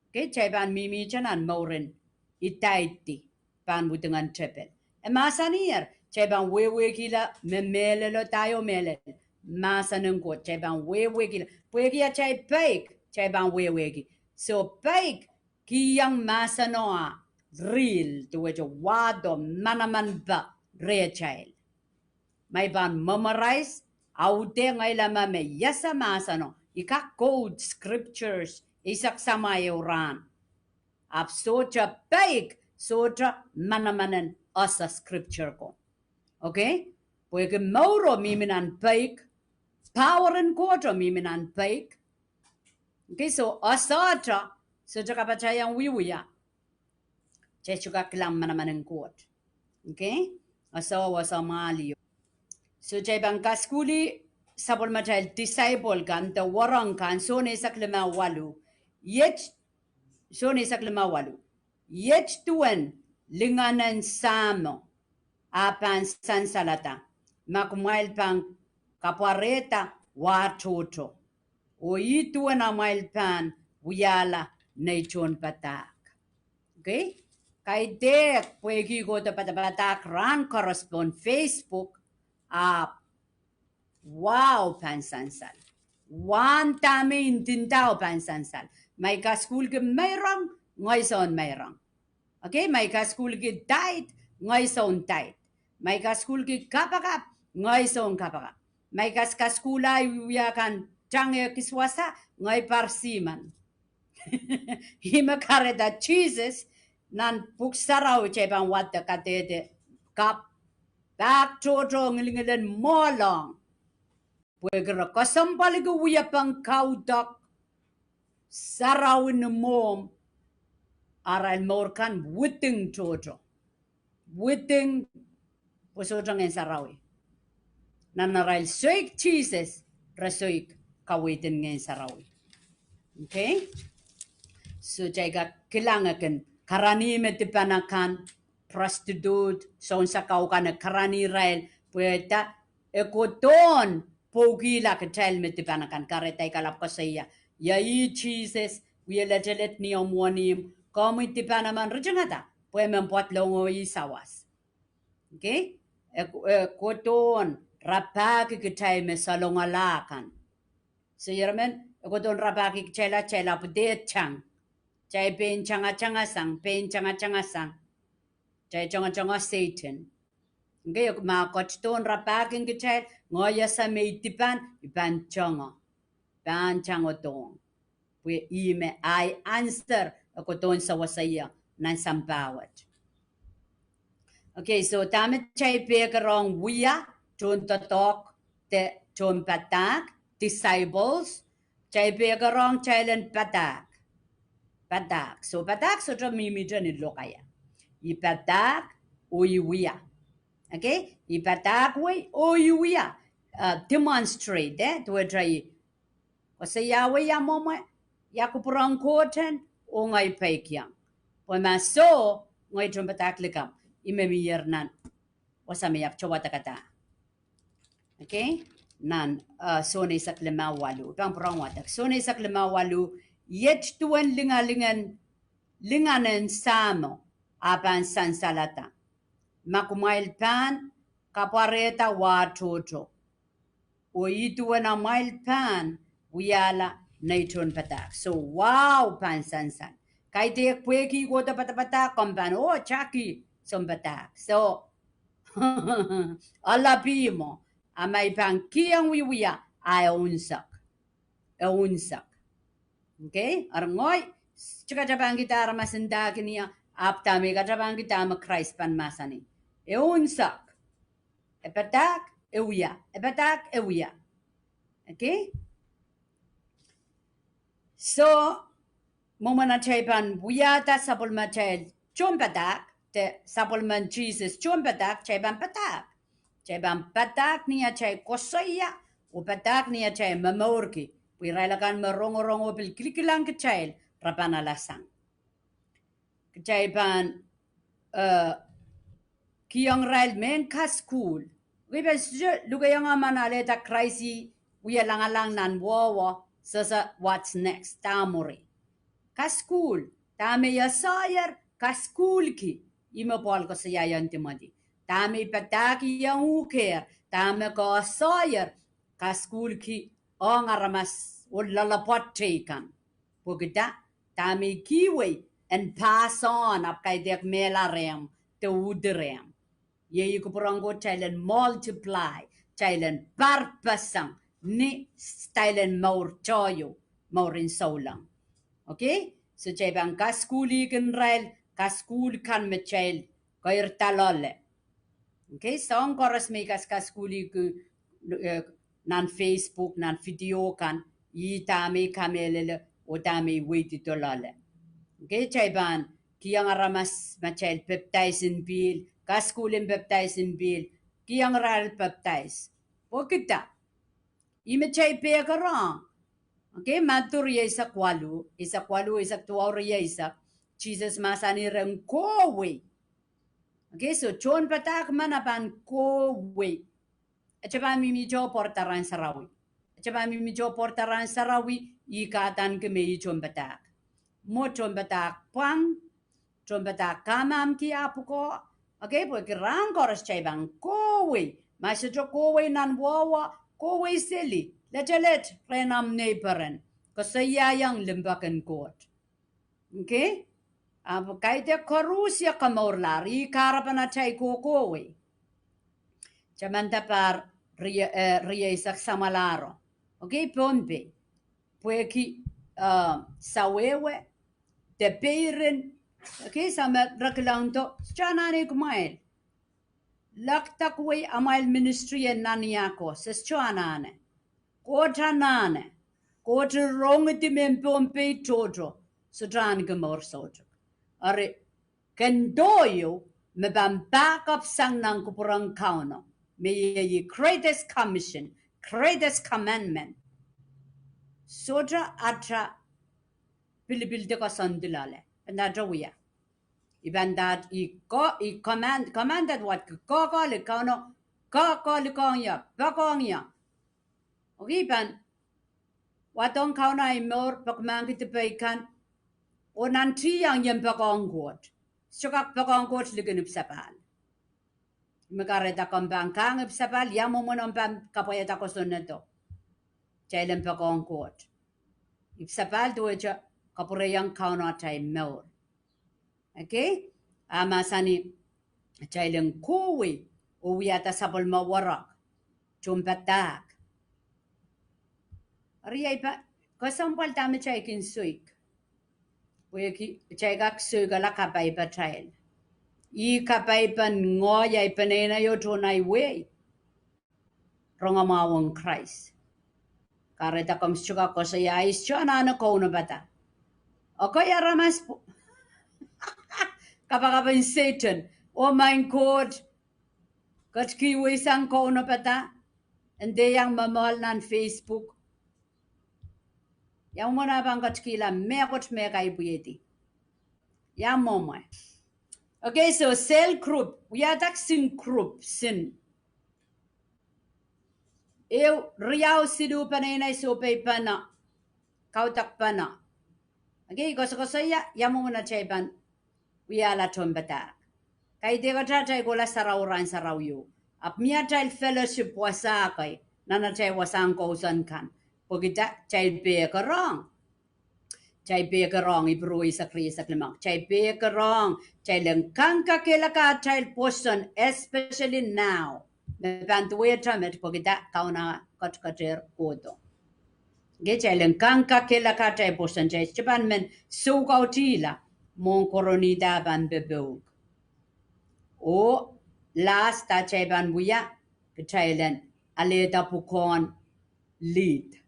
Okay, kitail pahn mihmihte nan mour en idaidi, pahn wudingen tepel. E mahsaniher, kitail pahn wehwehkihla me mehlelo, daio mehlel, mahsen en Koht, kitail pahn wehwehkihla. Pwehki atail peik, kitail pahn wehwehki. So peik kihong mahseno ah real, duwehte wahdo manamanpe rehtail. Ma I pahn memorize, audehngeila me, me I ese mahseno, I kak quote scriptures eisek samwa ehu rahn. Ahpw sohte peik, sohte manaman en ese scripture ko. Okay? Pwehki mouro mihmi nan peik, power en Kohto mihmi nan peik. Okay, so esehte, sohte kapatahieng wiewia. Kitail sohte kak kilang manaman en Koht. Okay? Ese, ese mwahl ieu. So kitail pahn kasukuhlih sapwellimatail disciple kan, de wahnpoaron kan, Sohn eisek limau waluh. Iet, Sohn eisek limau waluh: Iet duwen lingan en Sahmo a pahn sansalada, ma kumwail pahn kapwarehda wah tohto. Oh ih duwen amwail pahn wiahla nei tohnpadahk. Okay? Kaidehk pwehki kohdo padapadahk rahn koaros pohn Facebook, ahpw wah pahn sansal. Wahn dahme I ndindao pahn sansal. Ma I kasukuhlki meirong, ngehi soun meirong. Okay, ma I kasukuhlki tithe, ngehi soun tithe. Ma I kasukuhlki kapakap, ngehi soun kapakap. Ma I kas, kasukuhla wiewia kan tang eh kis wasa, ngehi pahr seaman. Ih me kahrehda Sises, nan Pwuhk Sarawi kitail pahn wadek kadehde kapw, Pahk tohto ngilngilen mwohlohng. Pwehki re kesempwalki wiepen kaudok sarawi ni mwohmw, arail mour kan widing tohto. Widing, pwe sohte Ngehn Sarawi. Nan arail soik Sises, re soik kaweid en Ngehn Sarawi. Okay? So, kitail kak kilang kin, karanih me dipan akan, prostitute, sounsakas kan, e karanih irail, pwe dah, e kohdohn pwoukihla kitail me dipan akan, kahrehda I kalap koasoia, ia ih Sises, wie letelet ni omw wenihmw, komwi dipan emen ritingada, pwe men pwadlongo ih sawas. Okay? E, e kohdohn rapahki kitail me salongala kan. So, ieremen, e kohdohn rapahki kitail, kitail ahpw dehr tang. Kitail pein tangatangasang, pein tangatangasang. Kitail tangatangoh Sehdan. Okay, ma e kohdohn rapahki kitail, ngehi ese me I dipan, I pahn tango. Pahn tangodohng. Pwe ih me ahi answer, e kohdohn sewese ie nan sampah wet. Okay, so dahme kitail pehkerong wia, tohn doadoahk, de tohnpadahk, disciples, kitail pehkerong kitail en padahk. Padahk. So padahk sohte mihmihte ni lokaia. I padahk, oh I wia. Okay? I padahk wei, oh I wia. Uh, demonstrate, eh? Duwehte I koasoia wei ia mwomwe, ia kupwur en Koht en, oh ngehi peikiong. Pwe ma soh, ngehi tohnpadahk likamw, ih me mier nan wasa me I ahpw wadekada. Okay? Nan, uh, Sohn eisek limau waluh. Pahn pwurehng wadek. Sohn eisek limau waluh, iet duwen lingalingan, lingan en Sahmo, ah pahn sansalada. Ma kumwail pahn kapwarehda wah tohto, oh ih duwen amwail pahn wiahla nei tohnpadahk. So, wah pahn sansal. Kaidehk pwehki kohdo padapadahk, komw pahn, oh, Jackie, sounpadahk. So, ala pihmo, a ma I pahn kihong wiewia, a e unsek. E unsek. Okay? Eri ngehi, sohte kak pahn kihda aramas ndahki ie, ahpw dahme I kak pahn kihda me Krais pahn mahsanih. E unsek. E padahk, e wia. E padahk, e wia. Okay? So, mwomwen atail pahn wiahda sapwellimatail tohnpadahk, de sapwellimen Sises tohnpadahk, kitail pahn padahk. Kitail pahn padahk ni atail koasoia, oh padahk ni atail momourki, pwe irail akan me rongorong oh pil kilikilang kitail, re pahn alasang. Kitail pahn, eh, kihong irail mehn kasukuhl. Ih pahn sohte lukehiong emen alehda Krais ih wie langalang nan wehwe, sehse what's next, dahme mwuri. Kasukuhl, dahme I esehier, kasukuhlki, ih me Pohl koasoiaiong Timoty. Dahme I padahkihong uhkehr, dahme ke esehier, kasukuhlki ong aramas oh loalopwoat teikan. Pwehki dah, dahme I kihwei, en pass on, ahpw kaidehk mehla rehmw, de uhdi rehmw. Iei kupwur en Koht kitail en multiply, kitail en parpeseng, ni kitail en mour tohto, mour en souleng. Okay? So kitail pahn kasukuhlihkin irail, kasukuhl kan me kitail keirda loale. Okay, soahng koaros me I kas, kasukuhlihki, eh, nan Facebook, nan video kan, ih dahme I kamehlele, oh dahme I weidihdo loale. Okay, kitail pahn kihong aramas ma kitail pepdaisin pihl, kasukuhlin pepdaisin pihl, kihong irail pepdais. Pwehki dah, ih me kitail pehkerong. Okay, Madiu rieisek waluh, eisek waluh, eisek duwau, rieisek, Sises mahsanih ren kohwei. Okay, so tohnpadahk men a pahn kohwei. E sohte pahn mihmihte pwoarada rahn sarawi. E sohte pahn mihmihte pwoarada rahn sarawi, ih kahdaneki me ih tohnpadahk. Mwo tohnpadahk pwang, tohnpadahk kamamki ah pwukoa. Okay, pwehki rahn koaros kitail pahn kohwei. Ma sohte kohwei nan wehwe, kohwei seli, letelet rehn omw neighbor en. Koasoiaiong limpoak en Koht. Okay? Ahpw kaidehk koaros ie komourlahr, ih kahrepen atail kohkohwei. Tamanda pahr rie-, eh, rieisek samwalahro. Okay, Pohnpei. Pwehki, eh, sawehwe, de peirin. Okay, soh me re kilangdo, sohte anahne kumwail. Lekdek wei amwail ministry en nan ia ko, se sohte anahne. Koht anahne. Koht rongedi mehn Pohnpei tohto, sohte ahneki mour soutuk. Eri, ken doh ieu me pahn back up sang nan kupwuren Kauno, me iei greatest commission, greatest commandment. Sohte ata pilipil de koasoandi loale, pahn dahte wia. I pahn daht, i ko, i command, commanded what, kohkohlik Kauno, kohkohlik ong ie, poakohng ie. Okay, pahn wadohng Kauno ahi mour, peki mahkki dipei kan, oh nantihong ie poakohng Koht. Sohte kak poakohng Koht likin ipwsapahl. Me kahrehda komw pahn kahng ipwsapahl, ia mwomwen omw pahn kapwaiada kosonnedo. Kitail en poakohng Koht. Ipwsapahl duwehte kapwureiong Kauno atail mour. Okay? A mahsanih, kitail en kohwei oh wiahda sapwellime werek, tohnpadahk. Riei pahn kesempwal dahme kitail kin soik. Pwehki kitail kak soikala kapai patail. Ih kapai pen ngehi, ahi peneinei oh tohn ahi wehi rongamwahu ong Krais. Kahrehda komw sohte kak koasoia, I sohte anahne kaunopada. Okay, aramas, kapakap en Sehdan. Oh maing Koht, ketikihwei sang kaunopada, en dehr iang momohl nan Facebook. Ia mwomwen ah pahn ketikihla mehkot me kaipwihedi? Ia mwomwe. Okay, so cell group, wiahda kisin group, kisin ehu, riau, siluh, peneinei, sohpei, pene, kaudok pene. Okay, koasokoasoia ia mwomwen atail pahn wiahla tohnpadahk. Kaidehk atail kohla sarawi rahn sarawi o, ahpw mie atail fellowship wasa kei nan atail wasahn kousoan kan. Pwehki kitail pehkerohng, kitail pehkerohng, Ipru eisek rieisek limau, kitail pehkerohng, kitail en kangkakehlaka atail pwoson, especially now, me pahn duwehte met pwehki Kauno ketiket kohdo. Okay, kitail en kangkakehlaka atail pwoson, kitail sohte pahn men soukautihla mwohn koronihda pahn popouk. Oh last, atail pahn wia, kitail en alehda pwukoahn lead.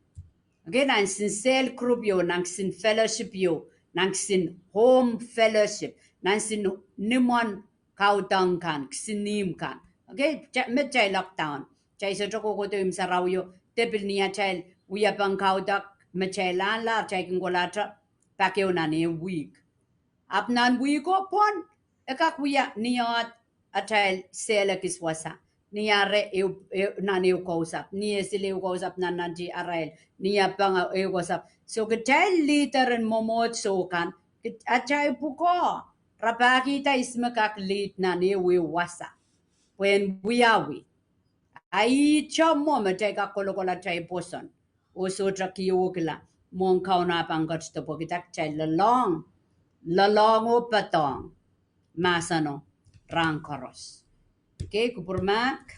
Okay, nan kisin cell group ieu, nan kisin fellowship ieu, nan kisin home fellowship, nan kisin nimwen kaudok kan, kisin ihmw kan. Okay, me kitail lockdown, kitail sohte kohkohdo imw sarawio, de pil ni atail wiepen kaudok, me kitail ahnlahr, kitail kin kohla te pak ehu nan ehu wihk. Ahpw nan wihko pwon, e kak wia ni oahd atail cell ekis wasa, ni are nan ehu kousapw, ni esil ehu kousapw, nan nantiharail ni apwung ehu kousapw. So kitail leader en mwomwohdiso kan, atail pwukoa rapahkihda ihs me kak lead nan ehu ehu wasa, pwehn wiawi. A ihte mwo me kitail kak kolokol atail pwoson oh sohte kihwekila mwohn Kauno pahn ketido pwehki kitail lolong, lolong oh poadohng mahseno rahn koaros. Okay, kupwur mahk,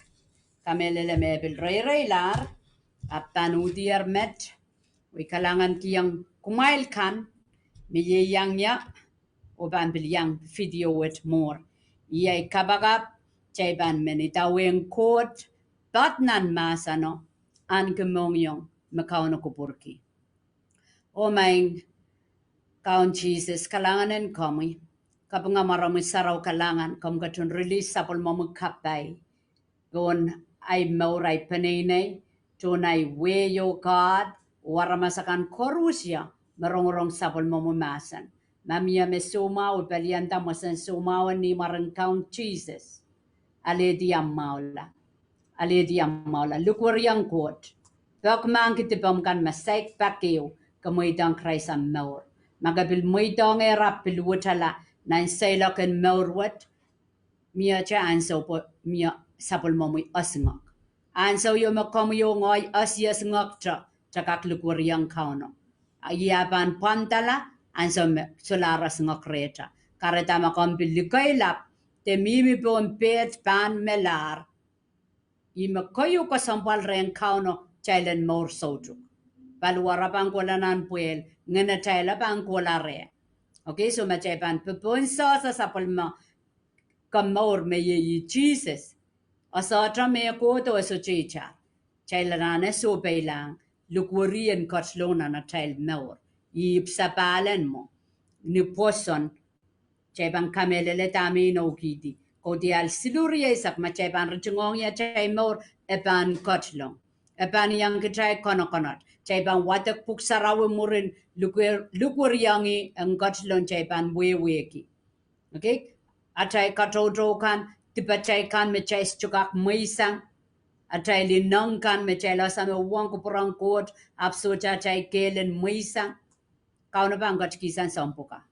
kamehlele me pil reireilahr, ahpw pahn uhdier met, I kalahngankihong kumwail kan me ieiang ie oh pahn pil iang video wet mwuhr. Iei kapakap, kitail pahn men idawehn Koht, poad nan mahseno, ahneki mohngiong me Kauno kupwurki. Oh maing Kaun Sises, kalahngan en komwi, kapinga mwaromwi sarawi kalahngan, komw ketin release sapwellimomwi kapai pohn ahi mour, ahi peneinei, tohn ahi wehi, oh God, oh aramas akan koaros me rongorong sapwellimomwi mahsen. Ma mie me soumwahu, I pelianda mwomwen soumwahu en ni mwaren Kaun Sises. Alehdi ahmw mwahula, alehdi ahmw mwahula. Likweriong Koht, peki mahkki dipomw kan me saik pak ehu, ke mweidohng Krais ahmw mour. Ma ke pil mweidohngehr ahpw pil wetala nan seiloak en mour wet, mie te ansou pwe mie sapwellimomwi esingek. Ansou ieu me komwi oh ngehi esiesingek te, te kak likweriong Kauno. Ih a pahn pwandala ansou me solahr esingek rehta. Kahrehda ma komw pil likeilap, de mihmi pohn pehd pahn melahr, ih me keieu kesempwal rehn Kauno kitail en mour soutuk. Paliwar pahn kohla nan pwehl, ngenatail pahn kohla reh. Okay, so ma kitail pahn popohn sehse sapwellime komour me iei ih Sises, Asohte mehkohdo e sohte itar. Kitail anahne sohpeilahng likwerih en ketilong nan atail mour. Ih ipwsapahl en mwo. Ni pwoson, kitail pahn kamehlele dahme inoukihdi. Kaudiahl siluh rieisek, ma kitail pahn ritingohng atail mour, e pahn ketilong. E pahn iang kitail konokonot. Kitail pahn wadek pwuhk sarawi mwurin likwer-, likweriong ih en ketilong, kitail pahn wehwehki. Okay? Atail katoutou kan, dipatail kan me kitail sohte kak mweisang, atail ineng kan me kitail ese me uwen kupwuren Koht, ahpw sohte atail kehl en mweisang, Kauno pahn ketikihsang soahng pwukat.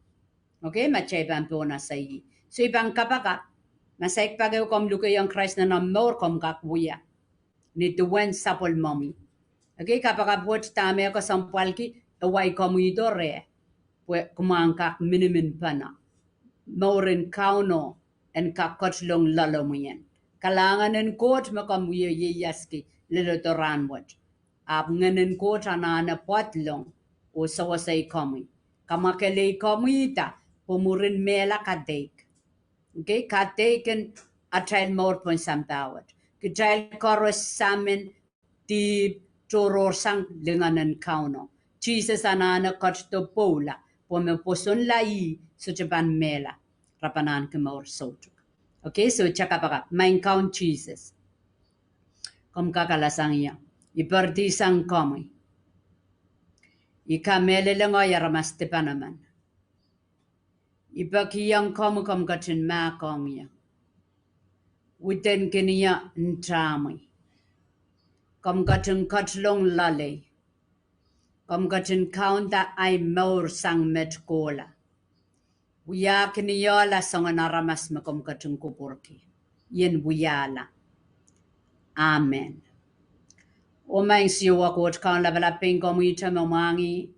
Okay, ma kitail pahn pohn ese ih. So I pahn kapakap, ma saik pak ehu komw lukehiong Krais nan omw mour, komw kak wia ni duwen sapwellimomwi. Okay, kapakap wet dahme kesempwalki, e wai komwi doare, pwe kumwa en kak miniminpene. Mouren Kauno en kak ketilong loalomwi en. Kalahngan en Koht me komw wie ieiaski leledo rahnwet. Ahpw Ngehn en Koht anahne pwadlong oh sewesei komwi. Kamwakelei komwi da, pwe mwurin mehla kadeik. Okay, kadeik en atail mour pohn sampah wet. Kitail koaros samin, dihp, tohrohrsang lingan en Kauno. Sises anahne ketido pwoula, pwe me pwosonla ih sohte pahn mehla, re pahn ahneki mour soutuk. Okay, so kitail kapakap. Maing Kaun Sises, komw kakalasang ie. I poaridi sang komwi. I kamehlele ngehi aramas dipan emen. I pekihong komwi komw ketin mahkohng ie. Widenkin ie ntahmwi. Komw ketin ketilong loalei. Komw ketin kaunda ahi mour sang met kohla. Wiahkin ie la soangen aramas me komw ketin kupwurki. I en wiahla. Amen. Oh Maing Siohwa Koht Kaun lapalap, pein komwi ihte me mwahngih.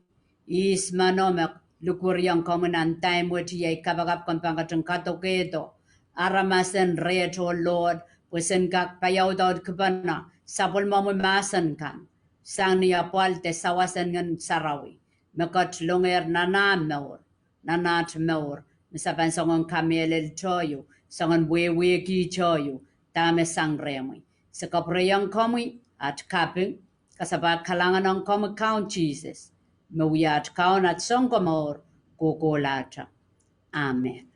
Ihs meno me likweriong komwi nan time wet, iei kapakap komw pahn ketin kadokehdo aramas en reht, oh Lord, pwe sen kak paiaudaudkipene sapwellimomwi mahsen kan sang ni apwal de sawas en Ngehn Sarawi me ketilongehr nan ah mour, nan at mour, me se pahn soangen kamehlelehte ieu, soangen wehwehkihte ieu dahme sang rehmwi. Se kapwurehiong komwi at kaping, kasapahl kalahngan ong komwi Kaun Sises, me wia at Kaun, at Sounkomour kohkohlahte. Amen.